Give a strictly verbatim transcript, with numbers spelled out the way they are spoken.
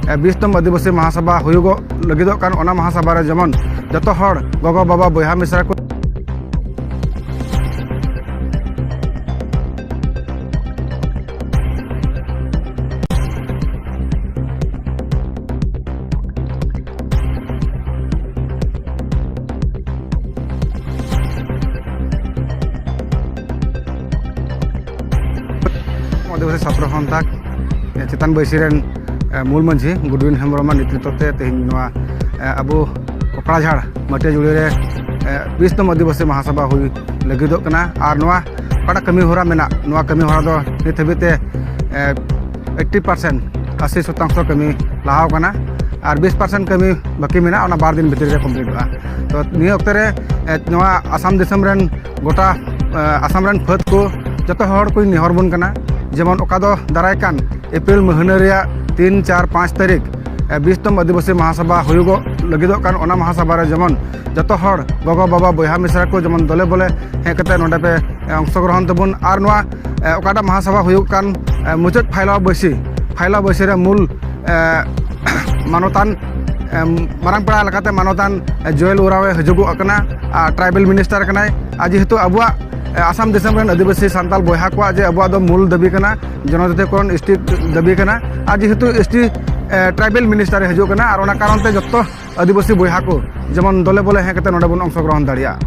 ᱵᱤᱥᱛᱚᱢ ᱟᱹᱫᱤᱵᱟᱹᱥᱤ ᱢᱟᱦᱟᱥᱟᱵᱷᱟ ᱦᱩᱭᱩᱜᱚᱜ ᱞᱟᱹᱜᱤᱫᱚᱜ ᱠᱟᱱ, ᱚᱱᱟ ᱢᱟᱦᱟᱥᱟᱵᱷᱟ ᱨᱮ ᱡᱮᱢᱚᱱ ᱡᱚᱛᱚ ᱦᱚᱲ, ᱜᱚᱜᱚ, ᱵᱟᱵᱟ, ᱵᱚᱭᱦᱟ, ᱢᱤᱥᱨᱟ ᱠᱚ ᱟᱹᱫᱤᱵᱟᱹᱥᱤ ᱪᱷᱟᱛᱨᱚ ᱥᱚᱱᱛᱷᱟ ᱪᱮᱛᱟᱱ ᱵᱟᱹᱭᱥᱤ ᱨᱮᱱ, ᱮ, ᱢᱩᱞ ᱢᱟᱹᱡᱷᱤ ᱜᱩᱰᱣᱤᱱ ᱦᱮᱢᱵᱨᱚᱢᱟᱜ ᱱᱮᱛᱨᱤᱛᱵ ᱛᱮ ᱛᱮᱦᱮᱧ ᱱᱚᱣᱟ, ᱮ, ᱟᱵᱚ ᱠᱚᱠᱲᱟᱡᱷᱟᱲ ᱢᱟᱹᱴᱤᱭᱟᱹ ᱡᱩᱲᱤ ᱨᱮ, ᱮ, ᱵᱤᱥᱛᱚᱢ ᱟᱹᱫᱤᱵᱟᱹᱥᱤ ᱢᱟᱦᱟᱥᱟᱵᱷᱟ ᱦᱩᱭ ᱞᱟᱹᱜᱤᱫᱚᱜ ᱠᱟᱱᱟ᱾ ᱟᱨ ᱱᱚᱣᱟ ᱚᱠᱟᱴᱟᱜ ᱠᱟᱹᱢᱤ ᱦᱚᱨᱟ ᱢᱮᱱᱟᱜ, ᱱᱚᱣᱟ ᱠᱟᱹᱢᱤ ᱦᱚᱨᱟ ᱫᱚ ᱱᱤᱛ ᱦᱟᱹᱵᱤᱡ ᱛᱮ, ᱮ, ᱟᱥᱤ ᱥᱚᱛᱟᱝᱥᱚ ᱠᱟᱹᱢᱤ ᱞᱟᱦᱟᱣ ᱠᱟᱱᱟ ᱟᱨ ᱵᱤᱥ percent ᱠᱟᱹᱢᱤ ᱵᱟᱹᱠᱤ ᱢᱮᱱᱟᱜᱼᱟ, ᱚᱱᱟ ᱵᱟᱨ ᱫᱤᱱ ᱵᱷᱤᱛᱨᱤ ᱨᱮ ᱠᱚᱢᱯᱞᱤᱴᱚᱜᱼᱟ᱾ ᱛᱚ, ᱱᱤᱭᱟᱹ ᱚᱠᱛᱮ ᱨᱮ, ᱮ, ᱱᱚᱣᱟ ᱟᱥᱟᱢ ᱫᱤᱥᱚᱢ ᱨᱮᱱ ᱜᱚᱴᱟ, ᱮ, ᱟᱥᱟᱢ ᱨᱮᱱ ᱯᱷᱟᱹᱫ ᱠᱚ ᱡᱚᱛᱚ ᱦᱚᱲ ᱠᱚᱧ ᱱᱮᱦᱚᱨ ᱵᱚᱱ ᱠᱟᱱᱟ, ᱡᱮᱢᱚᱱ ᱚᱠᱟ ᱫᱚ ᱫᱟᱨᱟᱭ ᱠᱟᱱ ᱮᱯᱨᱤᱞ ᱢᱟᱹᱦᱱᱟᱹ ᱨᱮᱭᱟᱜ ᱛᱤᱱ, ᱪᱟᱨ, ᱯᱟᱸᱪ ᱛᱟᱹᱨᱤᱠᱷ, ᱮ, ᱵᱤᱥᱛᱚᱢ ᱟᱹᱫᱤᱵᱟᱹᱥᱤ ᱢᱟᱦᱟᱥᱟᱵᱷᱟ ᱦᱩᱭᱩᱜᱚᱜ ᱞᱟᱹᱜᱤᱫᱚᱜ ᱠᱟᱱ, ᱚᱱᱟ ᱢᱟᱦᱟᱥᱟᱵᱷᱟ ᱨᱮ ᱡᱮᱢᱚᱱ ᱡᱚᱛᱚ ᱦᱚᱲ, ᱜᱚᱜᱚ, ᱵᱟᱵᱟ, ᱵᱚᱭᱦᱟ, ᱢᱤᱥᱨᱟ ᱠᱚ ᱡᱮᱢᱚᱱ ᱫᱚᱞᱮ ᱵᱚᱞᱮ ᱦᱮᱡ ᱠᱟᱛᱮ ᱱᱚᱰᱮ ᱯᱮ, ᱮ, ᱚᱝᱥᱚᱜᱨᱚᱦᱚᱱ ᱛᱟᱵᱚᱱ᱾ ᱟᱨ ᱱᱚᱣᱟ, ᱮ, ᱚᱠᱟᱴᱟᱜ ᱢᱟᱦᱟᱥᱟᱵᱷᱟ ᱦᱩᱭᱩᱜ ᱠᱟᱱ, ᱮ, ᱢᱩᱪᱟᱹᱫ ᱯᱷᱟᱭᱞᱟᱣ ᱵᱟᱹᱭᱥᱤ, ᱯᱷᱟᱭᱞᱟᱣ ᱵᱟᱹᱭᱥᱤ ᱨᱮ ᱢᱩᱞ, ᱮ, ᱢᱟᱱᱚᱛᱟᱱ, ᱮ, ᱢᱟᱨᱟᱝ ᱯᱮᱲᱟ ᱞᱮᱠᱟᱛᱮ ᱢᱟᱱᱚᱛᱟᱱ, ᱮ, ᱡᱩᱭᱮᱞ ᱳᱨᱟᱣ ᱮ ᱦᱤᱡᱩᱜᱚᱜ ᱠᱟᱱᱟ᱾ ᱟᱨ ᱴᱨᱟᱭᱵᱮᱞ ᱢᱤᱱᱤᱥᱴᱟᱨ ᱠᱟᱱᱟᱭ᱾ ᱟᱨ ᱡᱮᱦᱮᱛᱩ ᱟᱵᱚᱣᱟᱜ, ᱮ, ᱟᱥᱟᱢ ᱫᱤᱥᱚᱢ ᱨᱮᱱ ᱟᱹᱫᱤᱵᱟᱹᱥᱤ ᱥᱟᱱᱛᱟᱞ ᱵᱚᱭᱦᱟ ᱠᱚᱣᱟᱜ ᱡᱮ ᱟᱵᱚᱣᱟᱜ ᱫᱚ ᱢᱩᱞ ᱫᱟᱹᱵᱤ ᱠᱟᱱᱟ, ᱡᱚᱱᱚᱡᱟᱛᱤᱭᱚᱠᱚᱨᱚᱱ, ᱮᱥ ᱴᱤ ᱫᱟᱹᱵᱤ ᱠᱟᱱᱟ᱾ ᱟᱨ ᱡᱮᱦᱮᱛᱩ ᱮᱥ ᱴᱤ, ᱮ, ᱴᱨᱟᱭᱵᱮᱞ ᱢᱤᱱᱤᱥᱴᱟᱨ ᱮ ᱦᱤᱡᱩᱜ ᱠᱟᱱᱟ, ᱟᱨ ᱚᱱᱟ ᱠᱟᱨᱚᱱ ᱛᱮ ᱡᱚᱛᱚ ᱟᱹᱫᱤᱵᱟᱹᱥᱤ ᱵᱚᱭᱦᱟ ᱠᱚ ᱡᱮᱢᱚᱱ ᱫᱚᱞᱮ ᱵᱚᱞᱮ ᱦᱮᱡ ᱠᱟᱛᱮ ᱱᱚᱰᱮ ᱵᱚᱱ ᱚᱝᱥᱚᱜᱨᱚᱦᱚᱱ ᱫᱟᱲᱮᱭᱟᱜᱼᱟ᱾